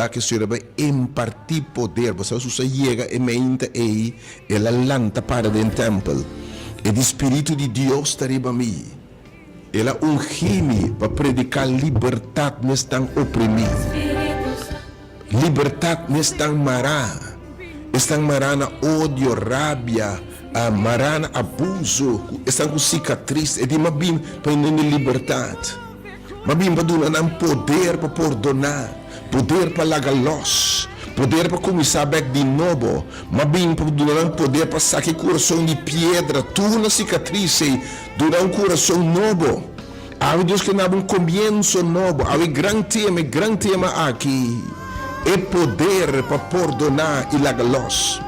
lugá ku e Señor a bai impartí poder. Bo sa Hesus a yega e meinta ei, el a lanta para den tèmpel. E di, Spiritu di Dios ta riba mi. El a ungí mi pa prediká libertat na esnan oprimí, libertat na esnan mará, esnan mará na odio, rabia, mará na abuso, esnan ku sikatris. E di, M'a bin pa duna nan libertat. M'a bin pa duna nan poder pa pordoná, poder pa laga lòs, poder pa kuminsá bèk di nobo. M'a bin pa duna nan poder pa saka e kurason di piedra, tur nan sikatris ei, Duna un kurason nobo. Awe Dios ke nabo un komienso nobo. Awe e gran tema, e gran tema aki, e poder pa pordoná i laga lòs.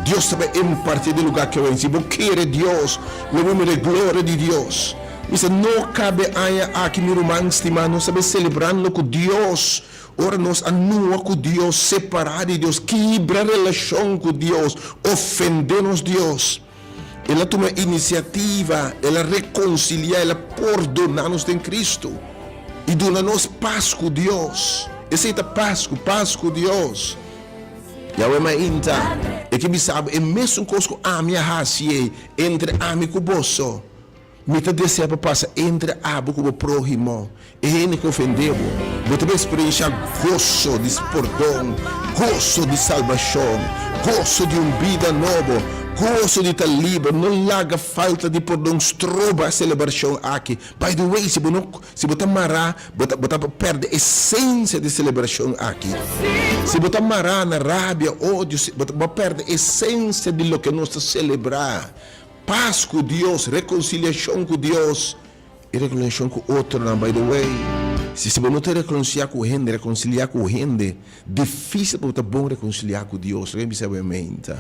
Dios ta bai impartí den lugá ke awe. Si bo kere Dios, lo bo mira e gloria di Dios. Mi sa no kabe aña aki, mi ruman stimá, nos ta bai selebrando ku Dios ora nos a nua ku Dios, separá di Dios, kibra relashon ku Dios, ofendé nos Dios. El a tuma inisiativa, el a rekonsiliá, el a pordoná nos den Kristu i duna nos pas ku Dios. Esei ta Pasku, pas ku Dios. Yahweh mainta, e ke bisa bo e mesun kos ku ami a hasi ei entre ami ku boso. Mi ta desea pa pasa entre abo ku bo próhimo, e hende ku ofendé bo. Bo ta bai eksperenshá goso di pordon, goso di salbashon, goso di un bida nobo, goso di ta liber. No laga falta di pordon stroba e selebrashon aki. By the way, si bo no, si bo ta mará, bo ta, bo ta pèrdè esensia di e selebrashon aki. Si bo ta mará na rabia, odio, bo ta, bo a pèrdè esensia di loke nos ta selebrá. Pas ku Dios, rekonsiliashon ku Dios i rekonsiliashon ku otronan. By the way, si si bo no ta rekonsiliá ku hende, rekonsiliá ku hende, difísil pa bo ta bon rekonsiliá ku Dios. Loke mi bisa bo e meinta.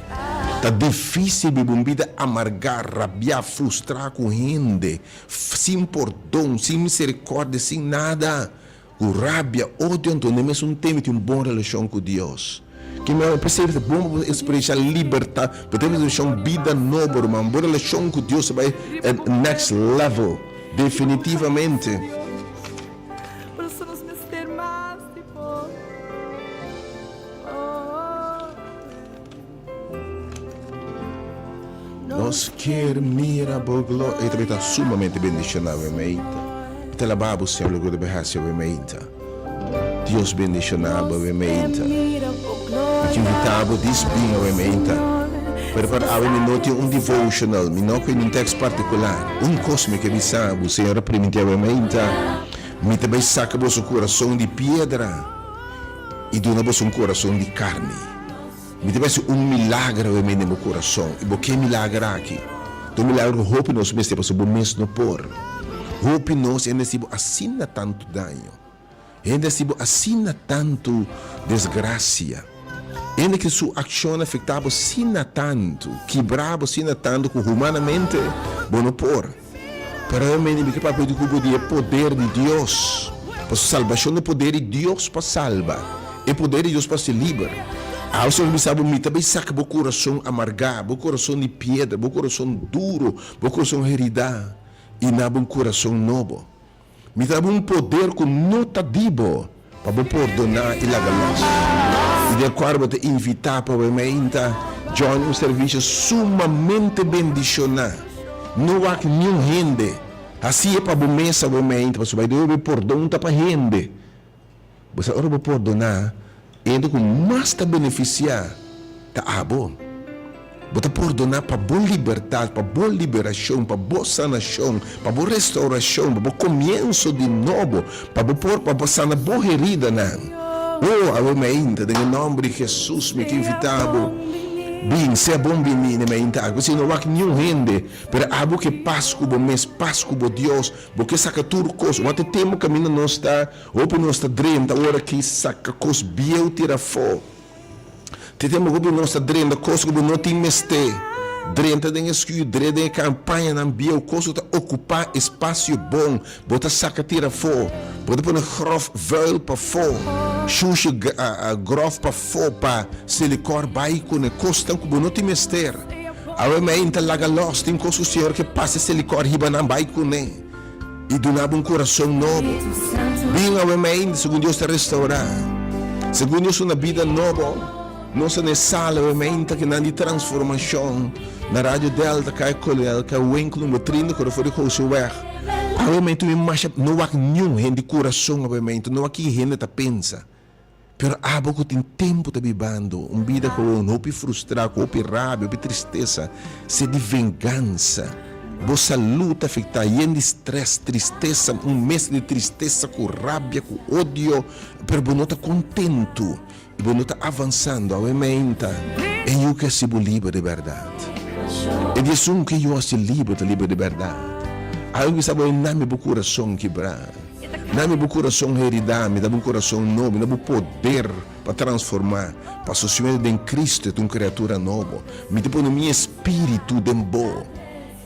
Ta difísil biba un bida amargá, rabiá, frustrá ku hende, sin pordon, sin miserikòrdia, sin nada. Ku rabia, odio, anto n'e mesun tempu tin un bon relashon ku Dios. Ke mihó p'esei ta bon pa bo eksperenshá libertat, bo ta eksperenshá un bida nobo, ruman. Bo relashon ku Dios ta bai next level, definitivamente. Nos kier mira bo gloria. E ta ta sumamente bendiciona awe meinta. Mi ta alaba bo Señor loke bo ta bay haci awe meinta. Dios bendiciona bo awe meinta. Mi ta invita bo dis bin awe meinta. Pero pa awe mi no tin un devotional, mi no tin un tekst particular. Un cos mi ke bisa bo, Señor a priminti awe meinta, mi ta bay saca boso curason di piedra y duna boso un curason di carni. Mi ta pensa un milager awe mei den bo kurason i bo ke milager aki. Ta un milager ku hopi nos mester pasobra bo mes no por. Hopi nos hende hasi bo asina tantu daño. Hende hasi bo asina tantu desgrasia. Hende ke su akshon afektá bo asina tantu, kibrá bo asina tantu ku humanamente bo no por. Pero awe mei mi ke papia di ku bo di e poder di Dios. Pasobra salbashon ta e poder di Dios pa salba, e poder di Dios pa hasi liber. Awe Señor ta bisa bo, Mi ta bai saka bo kurason amargá, bo kurason di piedra, bo kurason duru, bo kurason heridá, i na bo un kurason nobo. Mi ta dabo un poder ku no ta di bo, pa bo pordoná i laga lòs. I den kuadro bo ta invitá pa bo meinta join un servisio sumamente bendishoná. No wak niun hende. Hasié pa bo mes awe meinta, pasobra bai debe pordon ta pa hende. Bo sa ora bo pordoná, e hende ku mas ta benefisiá ta abo. Bo ta pordoná pa bo libertat, pa bo liberashon, pa bo sanashon, pa bo restourashon, pa bo komienso di nobo, pa bo por pa bo sana bo heridanan. O, awe mainta, den e nòmber di Hesus mi ke invitá bo, bin, sea bon biní na e mainta aki. Pasobra no wak niun hende, pero abo ke pas ku bo mes, pas ku bo Dios, bo ke saka tur kos. Wak e tempu kaminda nos ta. Hopi nos ta drenta ora ki saka kos bieu tira afó. Te tempu hopi nos ta drenta kos ku bo no tin mester. Drenta den e skur, drenta den e kampañanan bieu, kos ku ta okupá espasio bon, bo ta saka tira afó. Bo ta pone gròf vuil pafó, shushi gròf pafó pa silikòr bai kuné, kosnan ku bo no tin mester. Awe mei ta laga lòs, tin kos ku Señor ke pasa e silikòr hiba nan bai kuné. I duna bo un kurason nobo. Bin awe mei, segun Dios ta restaurá. Segun Dios una bida nobo, nos ta na e sala awe meinta ki nan di transformashon na Radio Delta, Kaya Kolonel, Kaya Winkel number 30, kore for di Goseweg. Awe meinta mi masha no wak niun hende kurason awe meinta, no wak ki hende ta pensa. Pero abo ku tin tempu ta bibando un bida gewoon hopi frustrá, ku hopi rabia, hopi tristesa, sed di vengansa, bo salú ta afektá, yen di strès, tristesa, un mes di tristesa ku rabia, ku odio, pero bo no ta kontentu i bo no ta avansando. Awe meinta e yu ke hasi bo liber di bèrdat. E di esun ku e yu hasi liber ta liber di bèrdat. Awe bisa bo e nami bo kurason kibrá. Dami bo kurason heridá, mi da bo un kurason nobo, mi da bo poder pa transformá, paso si mi den Cristo e ta un kriatura nobo. Mi ta pone mi espíritu den bo.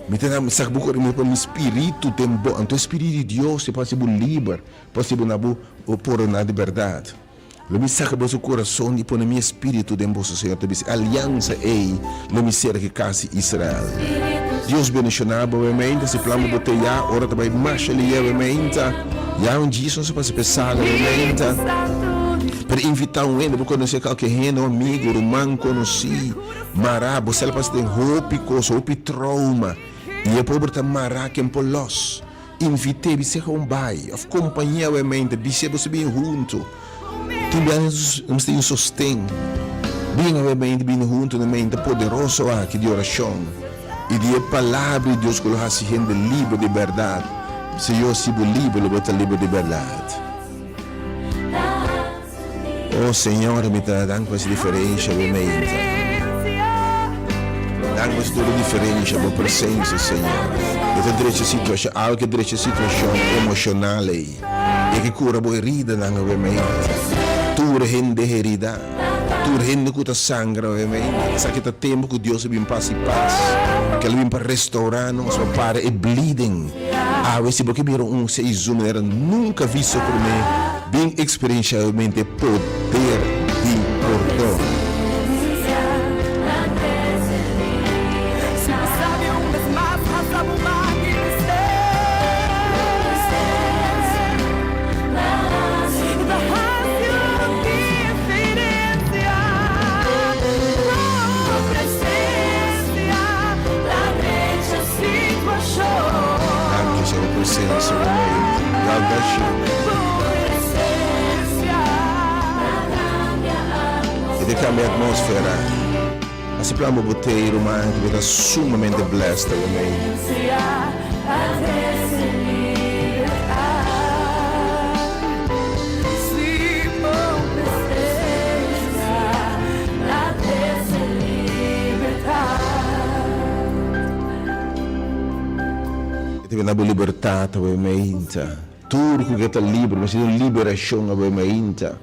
Mi ta da, saka bo kurason, mi ta pone mi spiritu den bo. Anto e spiritu di Dios ta hasi bo liber, pa hasi bo na bo pordoná di bèrdat. Lo mi saka boso kurason i pone mi espíritu den boso, Señor ta bisa. E aliansa ei lo mi sera ku kas di Israel. Dios bendishoná bo awe-meinta. Si plan bo bo te ya, ora ta bai masha lié awe-meinta. Ya un djis nos a pasa p'e sala awe-meinta. Pero invitá un hende, bo konosé kalke hende, un amigu, ruman konosí, mará. Bo sel a pasa den hopi kos, hopi trouma, i e pober ta mará ken por lòs. Invit'é, bis'é gewoon bai, òf kompañ'é awemente, bis'é boso bin huntu. Tin biaha nos mester di un sosten. Bin awemente, bini huntu na mente poderoso aki di orashon i di e Palabra di Dios ku lo hasi hende liber di bèrdat. Señor, si bo liber, lo bo ta liber di bèrdat. Oh Señor, mi ta dank pa es diferencia bo meinta. Dank pa es tur e diferencia, bo presencia, Señor. E ta drecha situacion, awe ke drecha situacion emocional ei. E ke cura bo heridanan awe meinta. Tur hende herida, tur hende cu ta sangra awe meinta. Esaki ta tempo cu Dios a bin pa haci pas, cu El a bin pa restaura nos, pa para e bleeding. Awe si bo ke mira un seizoen manera nunca visto prome, bin experiencialmente poder di pordon. Danki Señor bo presencia bo medio. God bless you. E ta cambia atmosfera. Haci plan bo botey ruman cu bo ta sumamente blessed awe medio. E ta bini bo libertat awe meinta. Tur ku ke ta liber mester di un liberashon awe meinta.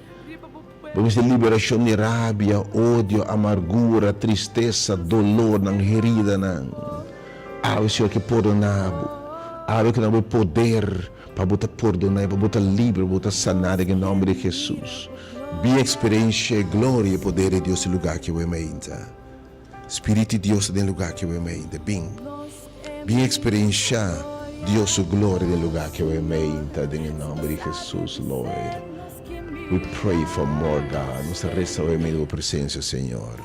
Bo mester liberashon di rabia, odio, amargura, tristesa, dolornan, heridanan. Awe Señor ke pordona bo. Awe ke duna bo e poder pa bo ta pordona i pa bo ta liber, pa bo ta sana den e nomber di Jesus. Bin eksperensha e gloria i e poder di Dios den lugar aki awe meinta. Spiritu di Dios ta den lugar aki awe meinta. Bin. Bin eksperensha Dios su gloria den lugar aki awe meinta den e nomber di Jesus, Lord. We pray for more, God. Nos ta resa awe meinta bo presencia, Señor.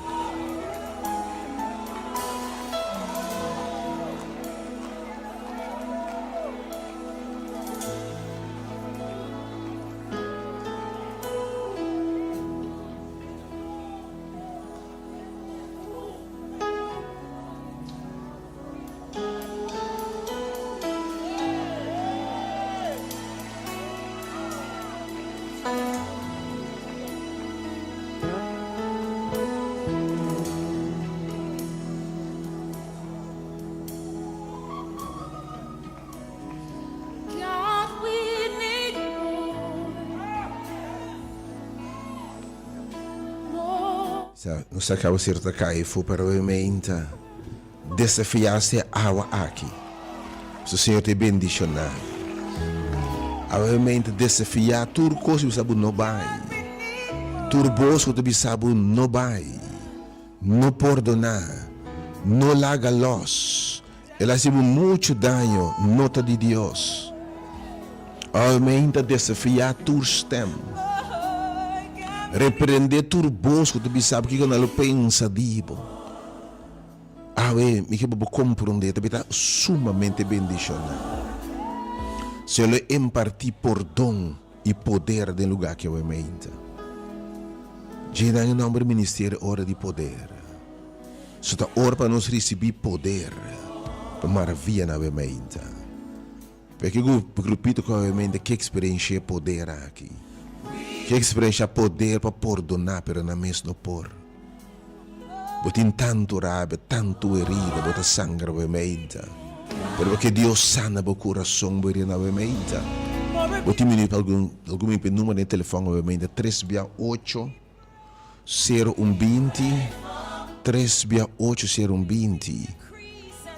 Nos a caba cierto cay fu pero e meinta desafiaste e awa aki. So Señor te bendiciona. Awe e meinta desafia tur cos cu bisa bo no bay. Tur bos cu ta bisa bo no bay. No pordona. No laga los. El a hasi bo muchu daño, no ta di Dios. Awe meinta desafiá tur stèm. Reprendé tur bos ku ta bisa bo kiko nan lo pensa di bo. Awe, mi ke pa bo komprondé, ta bita sumamente bendishoná. Señor lo impartí pordon i poder den lugá ki awe meinta. Dje nan e nòmber Ministerio Ora di Poder. So ta ora pa nos risibí poder pa maravianan awe meinta. P'e ki grupito ku awe meinta ke eksperenshia e poder aki. Ke eksperenshia poder pa pordoná pero nan mes no por. Bo tin tantu rabia, tantu herida, bo ta sangra awe meinta. Pero bo ke Dios sana bo kurason, bo herida awe meinta. Bo tin minüt pa algun algun minüt pa e numero den telefòn awe meinta, tres bia ocho. Sero un 20, tres bia ocho sero un 20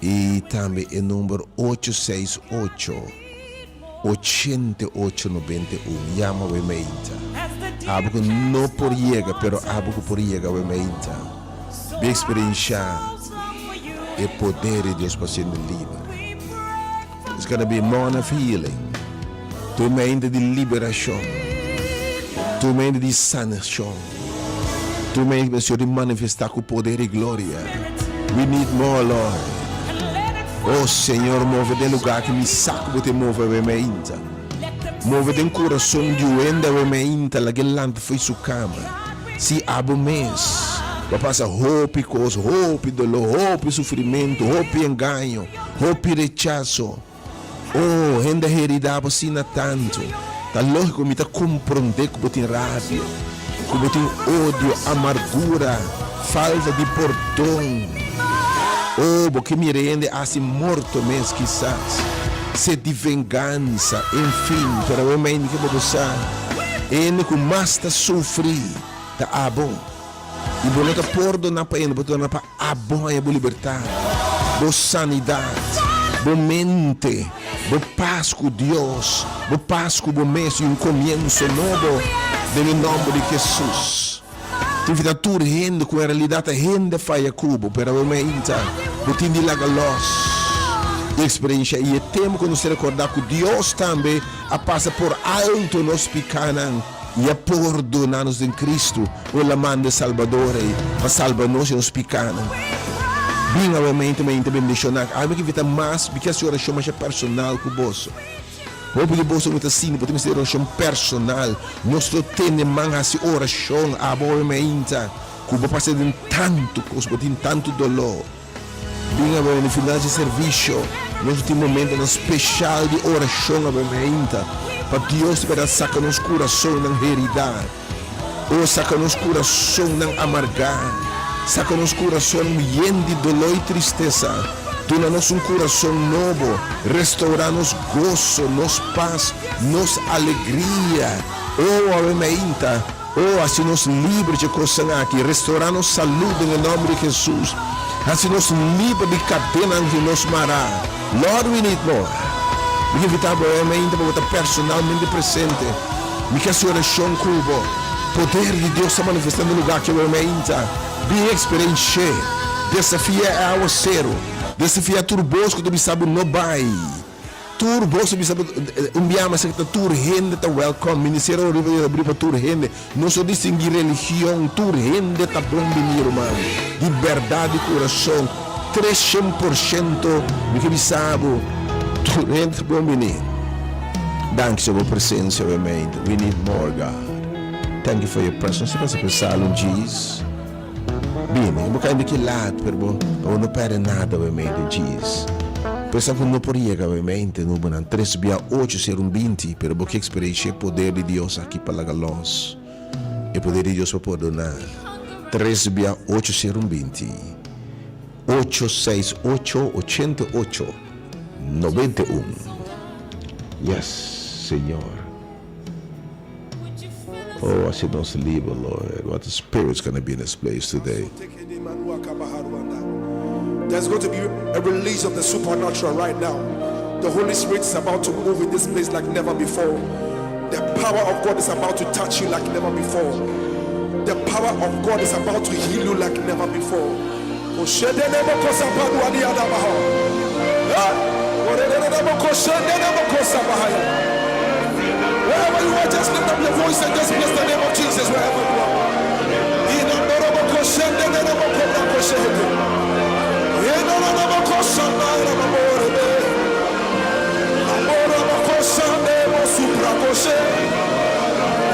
i tambe e number 868 8891. Yama awe meinta. Abo ku no por yega pero abo ku por yega awe meinta. Bin eksperensha e poder di Dios pa siendo liber. It's gonna be morning of healing. Tur mente di liberashon. Tur mente di sanashon. Tur mente ku Señor di manifestá ku poder i gloria. We need more, Lord. Oh Señor, move den lugá ki mi sa ku bo te move awe meinta. Move den kurason di un hende awe meinta, lag'é lanta fo'i su kama. Si abo mes bo a pasa hopi kos, hopi doló, hopi sufrimentu, hopi engaño, Hopi rechaso. Oh, hende a herida bo asina tantu. Ta lógiko, mi ta komprondé ku bo tin rabia, ku bo tin odio, amargura, falta di pordon. Oh, bo ke mira hende hasi morto mes kisas, sed di vengansa, enfin. Pero awe mainta ke bo bo sa, e hende ku mas ta sufri ta abo. I bo no ta pordoná pa hende, bo ta dona pa abo haña bo libertat, bo sanidat, bo mente, bo pas ku Dios, bo pas ku bo mes i un komienso nobo den e nòmber di Hesus. Tin fita tur hende ku en realidat ta hende faya ku bo, pero awor meinta bo tin di laga lòs e eksperensha i e tempu ku nos ta rekordá ku Dios tambe a pasa por alto nos pikánan. I a pordona nos den Cristo, ora El a manda e Salbador ei pa salba nos di nos picanan. Bin awe mente mente bendiciona. Awe mi ke invita mas, mi ke haci oracion masha personal cu boso. Hopi di boso mi ta sinti bo ta mester oracion personal. Nos lo tene man haci oracion abo awe meinta cu bo pasa den tanto cos, bo tin tanto dolor. Bin awe na final dje servisio, nos lo tin momentonan speshal di orashon awe meinta, pa Dios di bèrdat saka nos kurasonnan heridá, o saka nos kurasonnan amargá, saka nos kurasonnan yen di doló i tristesa, duna nos un kurason nobo, restourá nos goso, nos pas, nos alegria, o awe meinta. Oh, hasi nos liber dje kosnan aki. Restorá nos salú den e nòmber di Hesus. Hasi nos liber di kadenanan di nos mará. Lord, we need more. Mi ke invitá bo awe mainta pa bo ta personalmente presente. Mi ke hasi orashon ku bo. Poder di Dios ta manifestá den lugá aki awe mainta. Bin eksperensh'é. Desafiá e awaseru. Desafiá tur bos ku ta bisa bo no bai. Tur boso bisa un bia mas ta tur hende ta welcome ministerio riba di abri pa tur hende nos no distingui religion tur hende ta bon bini ruman di berdad di curason 300% mi ke bisa bo tur hende ta bon bini danki so bo presencia we made we need more God thank you for your presence nos ta pasa pa e salon Jesus. Bini, bo kai di ki lat, pero bo bo no perde nada we mente, djis. Por esnan ku no por yega we mente, no bo nan tres bia ocho ser un 20, pero bo ke eksperenshia e poder di Dios aki pa laga los. E poder di Dios pa pordoná. Tres bia ocho ser un 20. Ocho seis ocho 88 91. Yes, Señor. Oh, hasi nos liber, Lord. What a spirit's gonna be in this place today. There's going to be a release of the supernatural right now. The Holy Spirit is about to move in this place like never before. The power of God is about to touch you like never before. The power of God is about to heal you like never before. Wherever you are, just lift up your voice and just bless the name of Jesus wherever you are.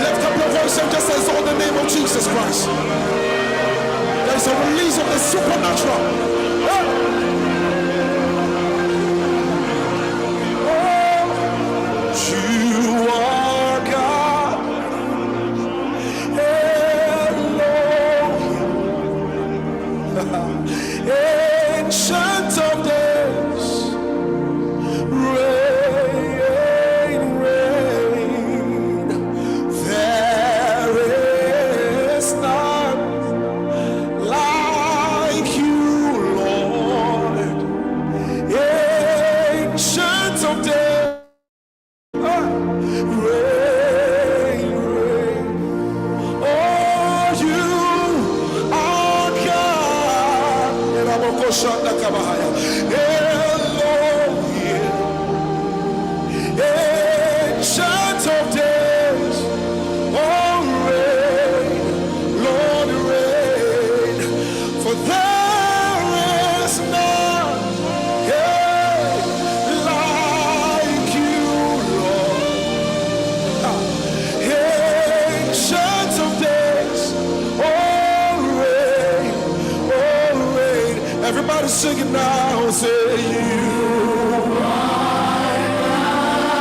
Lift up your voice and just exalt the name of Jesus Christ. There is a release of the supernatural. Hey. Oh, you are God. Elohim. Ancient of days. Reign, reign. There is none like you, Lord. Ancient of days. Reign, reign. Oh, you are God. Elohim. Ancient of days. Oh, reign, Lord, reign. For there is none, yeah, like you, Lord. Ancient of days, oh, reign, oh, reign. Everybody sing it now, say you.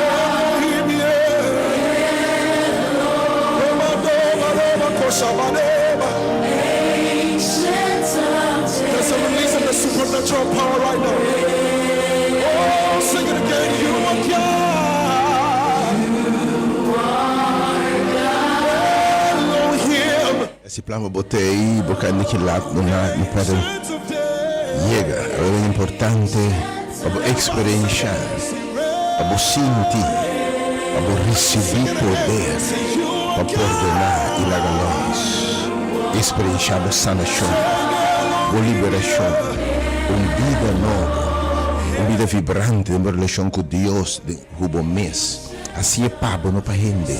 Elohim, yeah. Roma, Roma, Roma, Koshabaneba. There's a release of the supernatural power right now. Oh, sing it again. You are God. Elohim. Si plama botei, boca nikilat no na no pode Ancient of days. yega. Ta importante pa experiencia, pa sinti, pa ricibi poder, pa pordona y laga los. Experiencia e sanacion, e liberacion, un bida nobo, un bida vibrante den relacion cu Dios, di bo mes. Asina ta pa bo, no pa hende,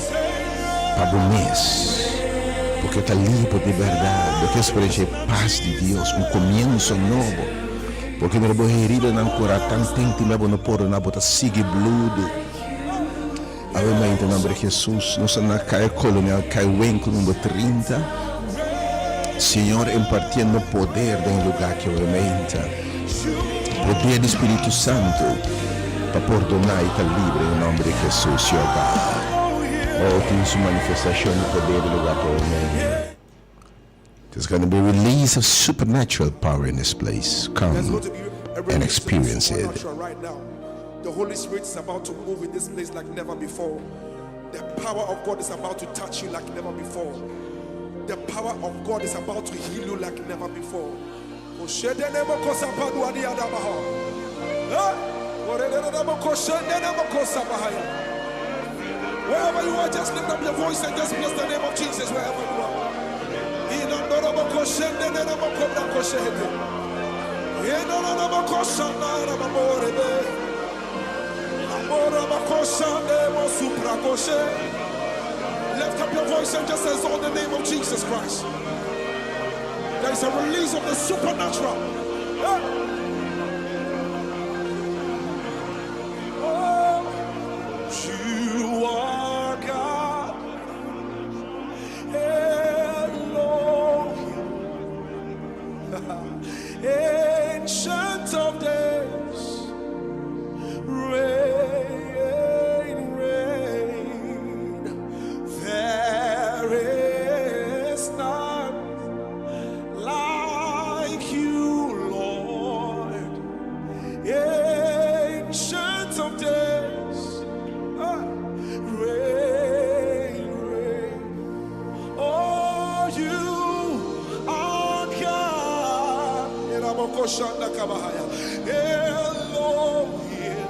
pa bo mes. Pasobra ta liber di berdad, pasobra experiencia paz di Dios, un comienso nobo. Pasobra mi bo heridanan cura tanto tempo, mi bo no pordona, bo ta sigui bludo. Awe mainta, na nomber di Jesus, nos ta na Caya Colonial, Caya Winkel number 30. Señor impartiendo poder den lugar aki awe mainta. Poder di Spirito Santo pa pordona y ta liber den nomber di Jesus, Señor God. Oh, tin su manifestacion di poder den lugar aki awe mainta. There's going to be a release of supernatural power in this place. Come There's going to be a and release of the experience it. supernatural right now. The Holy Spirit is about to move in this place like never before. The power of God is about to touch you like never before. The power of God is about to heal you like never before. Eh? Wherever you are, just lift up your voice and just bless the name of Jesus wherever you are. Inandorobokoshendenenebokobrakosehete. Enononobokoshandarabamorebe. Amorabakoshandemosuprakoshe. Lift up your voice and just exalt the name of Jesus Christ. There is a release of the supernatural. Eh? Oh, you are God. Elohim. Ancient of days. Reign, reign. There is none like you, Lord. Ancient of days. Ah, reign, reign. Oh, you are God. Elohim.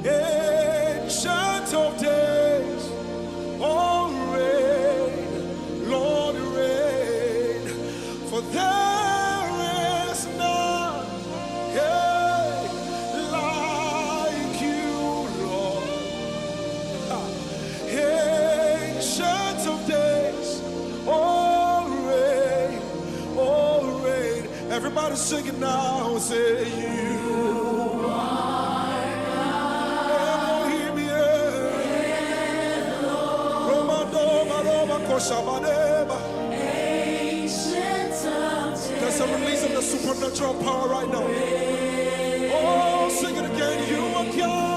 Ancient of days. Oh, reign, Lord, reign. For there is none, yeah, like you, Lord. Everybody sing it now. Say you are Elohim, yeah. Roma, Doma, Roma, Koshabadeba. There's a release of the supernatural power right now. Oh, sing it again. You are God.